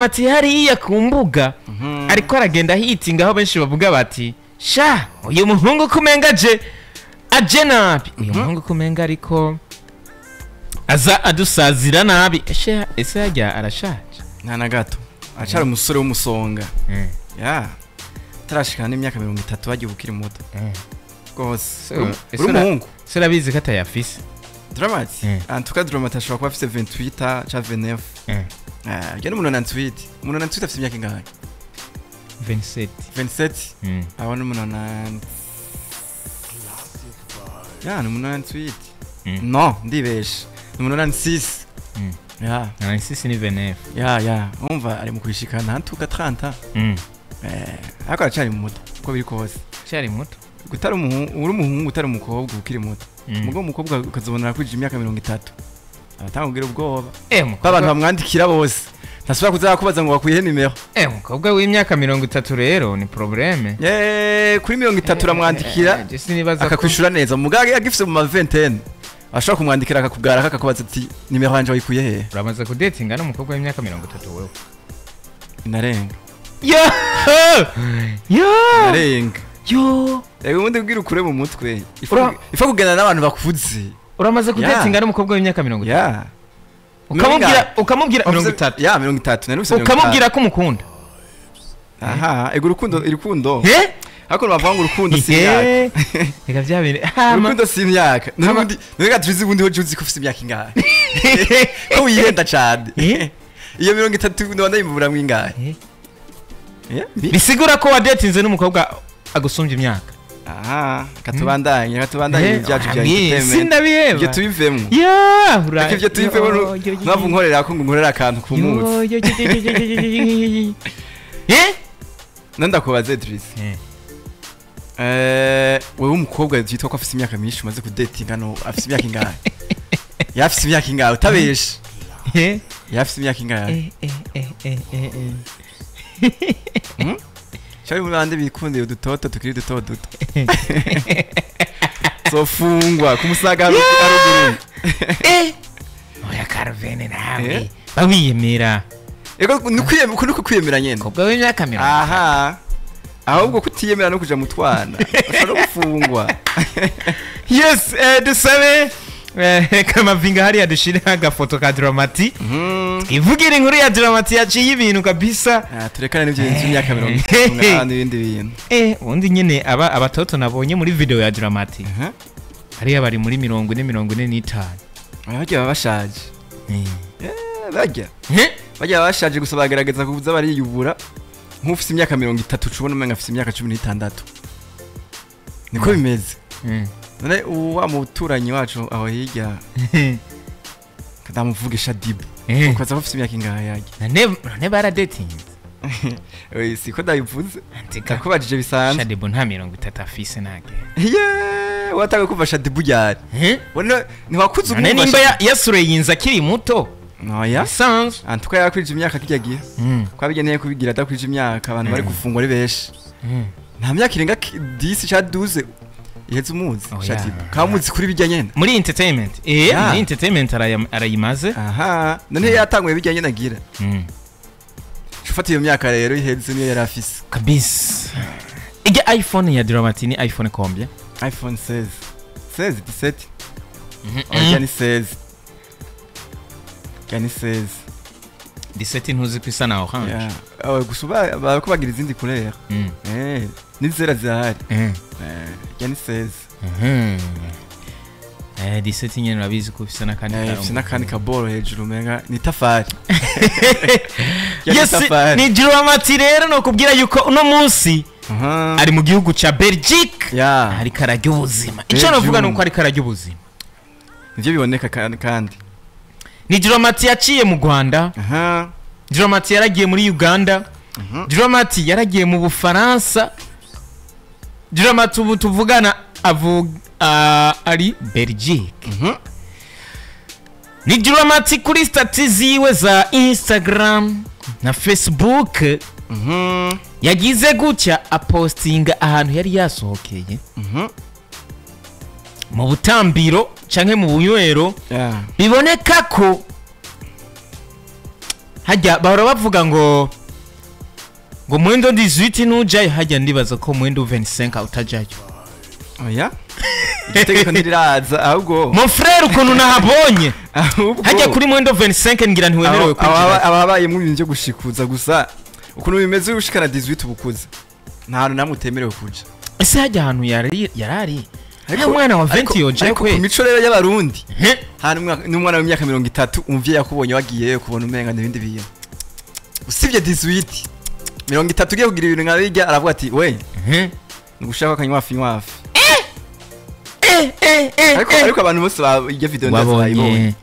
Ati hariya ku mbuga ariko aragenda hitinga, aho benshi bavuga bati: "Sha, uyu muhungu kumenga aje nabi, uyu muhungu kumenga ariko aza adusazira nabi." Ese harya arashaje? Nta na gato, acara umusore w'umusonga ya atarashikana n'imyaka 30, bagiye ukiri muto rwose. Ese uri umuhungu. Ese urabizi ko atayafise? Dramati? En tout cas, Dramati ashobora kuba afise 28 ca 29. Ah, ujya n'umuntu 98, umuntu 98 afise imyaka ingahe? 27. 27. Aho ni umuntu 90 ya, ni umuntu 98. No, ndibeshe, ni umuntu 96. Ya. 96 ni 29. Ya, umva, ari mu kwishikana en tout cas 30. Ariko aracari muto uko biri kose. Cyari muto. Gutari umuhungu, uri umuhungu, utari umukobwa ukiri muto. Mugo umukobwa ukazobonera kwije imyaka 30, abatanga kugira ubwoba. Umukobwa abantu bamwandikira bose, ntasubira kuza kubaza ngo bakwihe nimero. Umukobwa w'imyaka 30 rero ni problème. Kuri 30 uramwandikira Je sinibaza ko akakwishura neza. Mugabo agifise mu ma vingtaine, ashobora kumwandikira akakugara, akakubaza ati: "Nimero yanje wayikuye hehe?" Uramaze kudetinga n'umukobwa w'imyaka 30 wewe? Inarenga. Yo yo! Inarenga. Yo! Ego, ubundi bwira ukure mu mutwe. Ifa kugendana n'abantu bakuze. Uramaze kudetinga n'umukobwa w'imyaka 30? Ya. Ukamubwira 30? Ya, 30, nari mfise 30. Ukamubwira ko umukunda? Aha, ego, urukundo, urukundo. Eh? Ariko bavuga ngo urukundo si imyaka. Reka bya bintu. Urukundo si imyaka. N'ubundi none tuzi, ubundi ho uzi ko ufise imyaka ingahe, ko wihenda cane? Eh? Iyo 30 ndabona ndayimubura mwingahe? Eh? Eh, Bisigura ko wadetinze n'umukobwa agusumbya imyaka? Aha, katubandanye, katubandanye ibyacu bya entertainment. Sindabiheba. Ibyo tubivemo. Ya. Reka ibyo tubivemo. Ntabwo nkorera ko ngo nkorera akantu ku munsi. Eh. None ndakubaze, Idris, wewe umukobwa yitwa ko afise imyaka myinshi umaze kudetinga, no afise imyaka ingahe? Yafise imyaka ingahe, utabeshe? Eh. Yafise imyaka ingahe? Cyari mu bandi bikundiye udutoto tukiri duto duto, zofungwa kumusaga haruguru. Oya, Carvene, nawe Eh? bawiyemera. Ego, ni kwiyemera nyene. Umukobwa w'imyaka 30. Aha, ahubwo kutiyemera no kuja mu twana, ushobora no gufungwa. Yes, dusabe Kamavinga hariya dushire agafoto ka Dramati, twivugire inkuru ya Dramati yaciye ibintu kabisa. Ah, turekane n'ibyo bintu by'imyaka 30 n'ibindi bintu. Ubundi nyene aba abatoto nabonye muri video ya Dramati hariya bari muri 40, 45. Oya, barya baba bashaje. Eh, barya Eh? barya baba bashaje, gusa bagerageza kuza bariyubura. Nk'ufise imyaka 30 ucubona umenga afise imyaka 16, niko bimeze. None ubu wa muturanyi wacu aho hirya, kadamuvugisha Dibu, ukaza ko afise imyaka ingahe yarya? None baradetinze? Oya, siko ndabivuze. Antika. Ndakubajije bisanzwe. Shadibu nta 30 afise nage. Ye, watangiye kumva Shadibu ryari? Eh? None ntiwakuze None umwumva? nimba yasureye inzu akiri muto. Oya. Bisanzwe. Antuka yakwije imyaka kirya gihe. Kwabigeneye kubigira adakwije imyaka, abantu bari gufungwa ari benshi. Nta myaka irenga 10 ca 12 iheze umuzi. Oya. Shadibu kamuzi kuri bijya nyene. Muri entertainment, muri entertainment arayimaze. Aha, none yatanguye bijya nyene agira ufata iyo myaka rero iheze niyo yari afise. Kabisa. Ijya iPhone ya Dramati ni iPhone combien? iPhone 16, 16, 17. Oya, ni 16, ya, ni 16. 17, ntuzi ko isa na orange? Yeah. Gusa barako bagira izindi couleur. N'izera zirahari. Ya, ni 16. 17 nyene urabizi ko ifise n'akandi Ifise karongo. n'akandi kaboro hejuru, umenga ni itafari. Ya, ni Yes. itafari. Ni Dramati rero, nokubwira yuko uno munsi ari mu gihugu ca Belgique. Ariko ararya ubuzima. Ico Belgium. novuga nuko ariko ararya ubuzima. Nivyo biboneka kandi. Ni Dramati yaciye mu Rwanda. Dramati yaragiye muri Uganda. Dramati yaragiye mu Bufaransa. Dramati ubu tuvugana ari Belgique. Ni Dramati kuri statut ziwe za Instagram na Facebook yagize gutya apostinga ahantu yari yasohokeye mu butambiro canke mu bunywero. Biboneka ko Hajya bahora bavuga ngo mwendo 18 nujayo, hajya ndibaza ko mwendo 25 utajayo. Oya, itegeko ntiriraza ahubwo mon frère ukuntu nahabonye hajya kuri mwendo 25 ngira ntiwemerewe kwinjira. Ababaye mu bintu byo gushikuza gusa ukuntu bimeze ushikana 18 ubukuze nta hantu namwe utemerewe kuja. Ese hajya ahantu yarari ariko umwana wa 20 yoje kwe ku mico rero y'abarundi hano n'umwana w'imyaka 30 umuvye yakubonye wagiyeyo kubona umenga n'ibindi bintu usibye 18 30 ugiye kugira ibintu nka bijya aravuga ati we nugushaka akanywafi nywafi. Ariko abantu bose ba video ndabayibonye.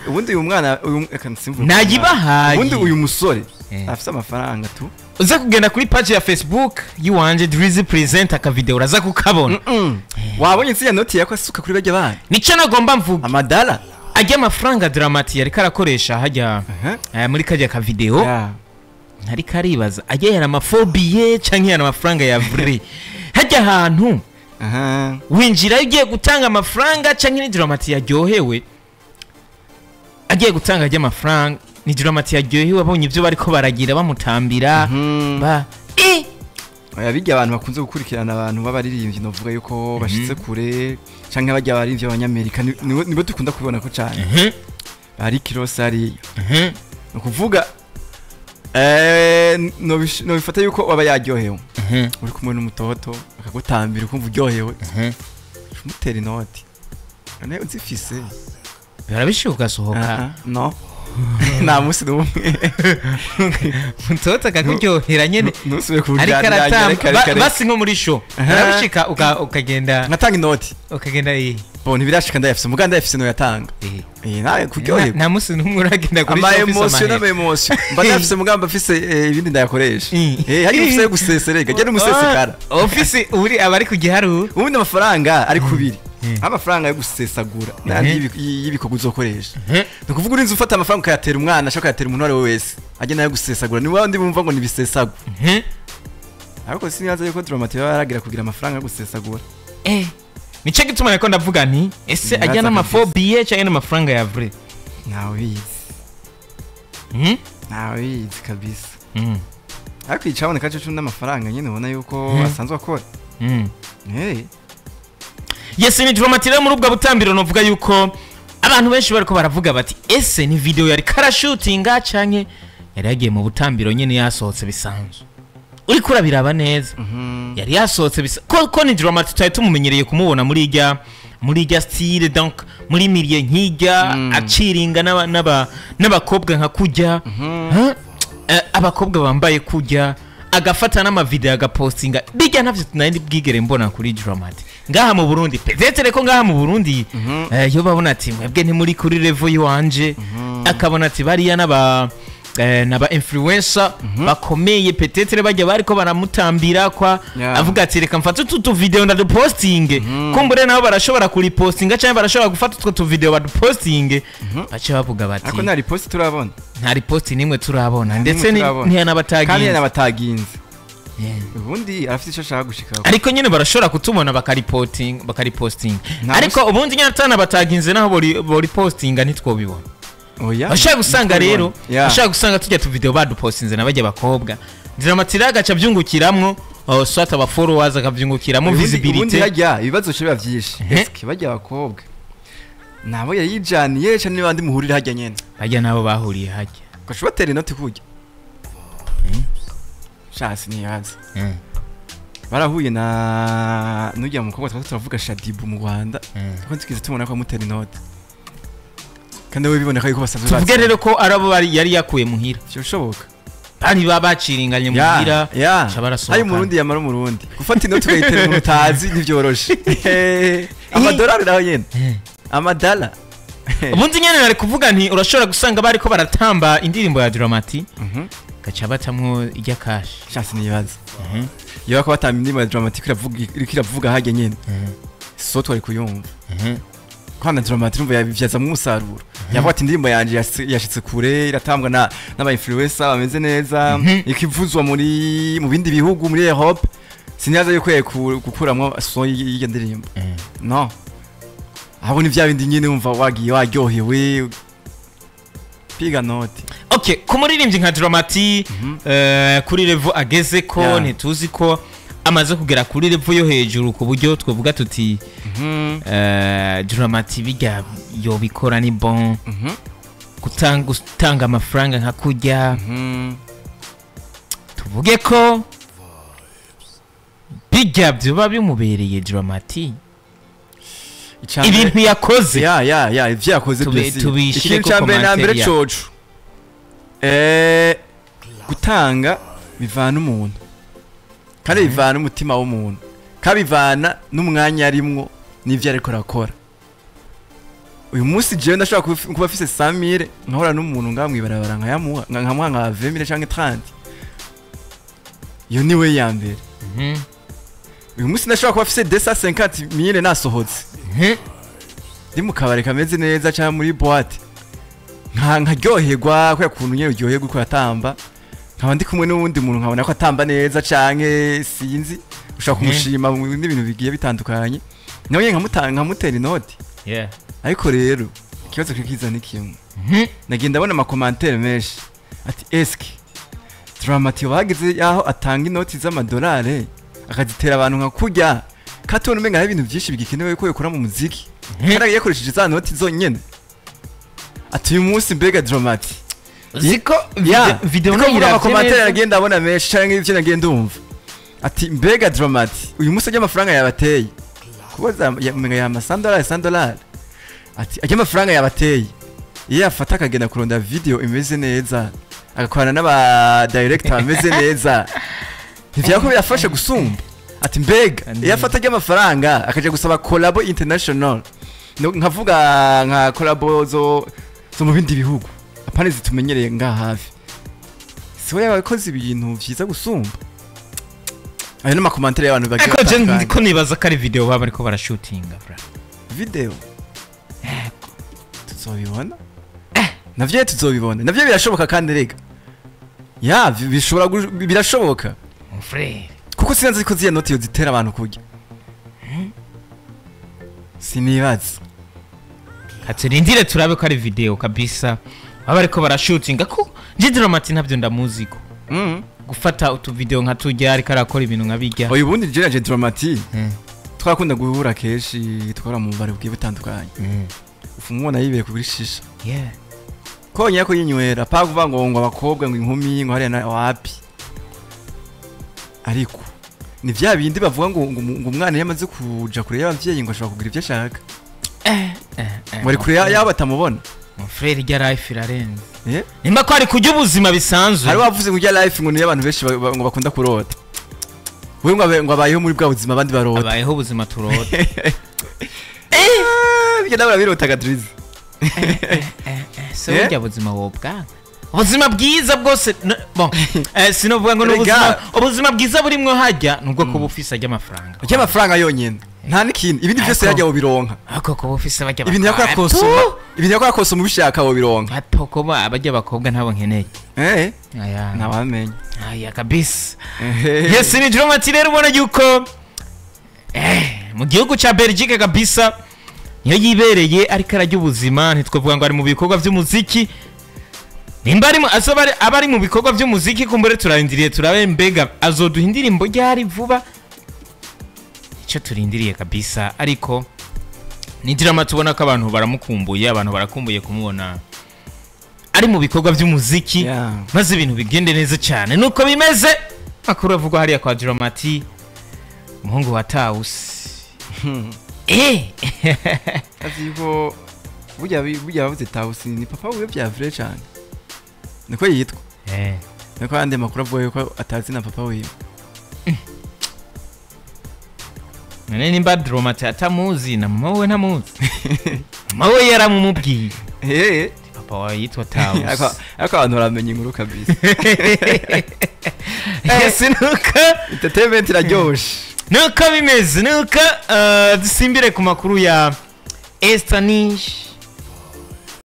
Ubundi uyu mwana nayibahaye, ubundi uyu musore afite amafaranga tu. Uza kugenda kuri page ya Facebook yiwanje Drizzy present aka video uraza kukabona. Wabonye nsiya noti yako asuka kuri bajya bana. Nico nagomba mvuga amadala ajya amafaranga Dramati yari karakoresha hajya muri kajya ka video. Ntari karibaza ajya yara amafobie canke yara amafaranga ya vrai. Hajya ahantu winjira ugiye gutanga amafaranga canke ni Dramati yaryohewe agiye gutanga ajya amafaranga ni Dramati yaryohewe abonye ibyo bariko baragira bamutambira ba oya bijya abantu bakunze gukurikirana abantu babaririmbyi novuga yuko bashitse kure canke bajya baririmbyi abanyamerika nibo dukunda kubibona ko cyane bari kirosari no kuvuga no bifata yuko waba yaryohewe uri kumwe n'umutoto akagutambira ukumva uryohewe umutera inoti none uzifise birabishuka ugasohoka. No nta munsi n'umwe mutoto akakuryohera nyene ariko aratamba basi nko muri show birabishika ukagenda ngatanga inoti ukagenda bo ntibirashika ndayafise muga ndayafise no yatanga nawe kuryoherwa nta munsi n'umwe uragenda kuri show ufise ama emotion mba ndafise muga mba mfise ibindi ndayakoresha hari ufise gusesereka genda umusesekara office uri abari ku giharu ubundi amafaranga ari kubiri amafaranga yo gusesagura n'andi y'ibikorwa uzokoresha. Ni ukuvuga urinze ufata amafaranga ukayatera umwana ashaka kuyatera umuntu ari we wese agenda yo gusesagura ni wandi bumva ngo nibisesagura. Ariko sinibaza yuko Dramati yaragira kugira amafaranga yo gusesagura. Nico gituma nako ndavuga nti ese ajya n'amafobie cyangwa n'amafaranga ya vrai. Ntawe bizi. Ntawe bizi kabisa. Ariko icaboneka cyo n'amafaranga nyine ubona yuko asanzwe akora. Yes, ni Dramati rero muri ubwo butambiro novuga yuko abantu benshi bariko baravuga bati ese ni video yari karashootinga canke yari yagiye mu butambiro nyene yasohotse bisanzwe. Uri kurabiraba neza yari yasohotse bisa ko ni Dramati twari tumumenyereye kumubona muri irya style donc muri milieu nkijya aciringa n'abakobwa nka kujya abakobwa bambaye kujya agafata n'amavideo agapostinga bijya ntavyo tunari bwigere mbona kuri Dramati ngaha mu Burundi. Peut-être ko ngaha mu Burundi yo babona ati mwebwe ntimuri kuri level yiwanje akabona ati bariya n'aba influencer bakomeye peut-être bajya bariko baramutambira kwa avuga ati reka mfate utu video ndadupostinge kumbure nabo barashobora kuripostinga cyangwa barashobora gufata utwo tu video badupostinge bace bavuga bati ako nta repost turabona nta repost nimwe turabona ndetse ntiyanabatagins ubundi arafite icyo ashaka gushika ariko nyine barashobora kutubona bakaripoting bakariposting ariko ubundi nyine atanabataginze naho bori postinga ntitwobibona. Ashaka gusanga rero ashaka gusanga tujya tu video badupostinze nabajya bakobwa Dramati agaca byungukiramwo swat aba followers akabyungukiramo visibility. Ubundi hajya ibibazo cyo biba byinshi eske bajya bakobwa nabo yayijaniye cyane nibandi muhurira hajya nyene hajya nabo bahuriye hajya gashobatera inoti kujya shasi niyazi barahuye na nujya mukobwa twatse turavuga Shadibu mu Rwanda ko tukize tubona ko amutera inoti kandi we biboneka yuko basanzwe tuvuge rero ko arabo yari yakuye muhira cyoshoboka bari babaciringanye muhira cyabarasohoka ayo murundi yamara umurundi gufata inoti ukayitera umuntu utazi ntivyoroshe amadolari naho nyene amadala ubundi nyene nari kuvuga nti urashobora gusanga bariko baratamba indirimbo ya Dramati gaca batamwo ijya cash shasi nibaza iyo ko batamba indirimbo ya Dramati kiravuga hajye nyene so twari kuyumva kwana Dramati urumva yabivyaza mu musaruro yavuga ati indirimbo yanje yashitse kure iratambwa na n'aba influencer bameze neza ikivuzwa muri mu bindi bihugu muri Europe sinibaza yuko gukuramwo so y'iyo ndirimbo no aho ni vya bindi nyene umva wagiye waryohewe Piga noti. Okay, ku muririmbyi nka Dramati, kuri level ageze ko, ntituzi ko amaze kugera kuri level yo hejuru ku buryo twavuga tuti Dramati bijya yobikora ni bon, gutanga amafaranga nka kurya, tuvuge ko bijya byoba bimubereye Dramati ibintu yakoze. Ya ivyo yakoze byose, ikintu cya mbere na mbere coco, gutanga bivana umuntu, kandi bivana umutima w'umuntu, kabivana n'umwanya arimwo n'ivyo ariko arakora. Uyu munsi jewe ndashobora kuba afise 100,000 nkahora n'umuntu ngaha mw'ibarabara nkayamuha, nkamuha nka 20,000 canke 30. Iyo niwe ya mbere. Uyu munsi ndashobora kuba afise 250,000 nasohotse, ndi mu kabari kameze neza canke muri boîte, nkaryoherwa kubera ukuntu nyene uryoherwa uko atamba, nkaba ndi kumwe n'uwundi muntu nkabona ko atamba neza canke sinzi, ushobora kumushima n'ibintu bigiye bitandukanye, nawe nyene nkamutera inoti. Ariko rero ikibazo kikiza ni kimwe, nagenda abona amakomantere menshi ati eske Dramati bageze yaho atanga inoti z'amadolari akazitera abantu nka kurya, katubona umenga hari ibintu byinshi bigikenewe ko yokora mu muziki, kandi yakoresheje za noti zonyene. Ati uyu munsi mbega Dramati ziko video no amakomantere agenda abona menshi canke ivyo nagenda umva ati mbega Dramati uyu munsi ajya amafaranga yabateye kubaza umenga ya $100 $100, ati ajya amafaranga yabateye iyo afata akagenda kurondera video imeze neza agakorana n'aba director bameze neza, ntivyako birafasha gusumba. Ati mbega iyo afata ajya amafaranga akaja gusaba collabo international, nkavuga nka collabo zo mu bindi bihugu apana zitumenyereye ngaha hafi, siwe yabakoze ibintu vyiza gusumba. Ayo ni amakomantere y'abantu bagiye batandukanye. Ariko je ndiko nibaza ko ari video baba bariko barashutinga bra. Video tuzobibona, navyo tuzobibona, navyo birashoboka kandi rega ya bishobora birashoboka mon frère, kuko sinzi ko ziya noti zitera abantu kurya, sinibaza. Katurindire turabe ko ari video kabisa baba bariko barashutinga, ko nje Dramati ntabyo ndamuziko gufata utu video nka turya ariko arakora ibintu nka bijya. Oya ubundi je Dramati twakunda guhura kenshi, twara mu bare bugiye butandukanye, ufumubona yibere kuri shisha konya ko yinywera pa kuvuga ngo abakobwa ngo inkumi ngo hariya na wapi, ariko ni vya bindi bavuga ngo umwana yamaze kuja kure y'abavyeyi ngo ashobora kugira ivyo ashaka, muri kure yabo batamubona. Mon frère irya life irarenze, nimba ko ari kurya ubuzima bisanzwe. Hari wavuze ngo irya life ngo niyo abantu benshi ngo bakunda kurota, wewe ngo abayeho muri bwa buzima abandi barota, abayeho ubuzima turota. Bijya nabura birotaga Drizzy. Se burya buzima wobwa ubuzima bwiza bwose bon, sinovuga ngo n'ubuzima, ubuzima bwiza burimwo hajya nubwo kuba ufise ajya amafaranga, ajya amafaranga yonyene nta n'ikindi, ibindi byose hajya wobironka. Ako kuba ufise abajya ibintu yakora konsoma, ibintu yakora konsoma ubishaka wobironka. Ato kuba abajya abakobwa ntabo nkeneye. Aya ntawamenya. Aya kabisa. Yes, ni Dramati rero ubona yuko mu gihugu ca Belgique kabisa niyo yibereye ariko arajya ubuzima, ntitwavuga ngo ari mu bikorwa by'umuziki, nimba ari abari mu bikorwa by'umuziki kumbure turarindiriye turabe mbega azoduha indirimbo ryari vuba, icyo turindiriye kabisa. Ariko ni Dramati tubona ko abantu baramukumbuye, abantu barakumbuye kumubona ari mu bikorwa by'umuziki, maze ibintu bigende neza cyane. Nuko bimeze makuru avugwa hariya kwa Dramati umuhungu wa Tausi. Aziko burya bavuze Tausi ni papa wiwe vya vrai cyane, niko yitwa. Niko andi makuru avuga yuko atazi na papa wiwe. None nimba Dramati atamuzi na mama we ntamuzi, mama we yaramumubwiye papa wawe yitwa Tausi. Ariko abantu baramenya inkuru kabisa. Yes, nuko entertainment iraryoshe. Nuko bimeze, nuko dusimbire ku makuru ya Estanish.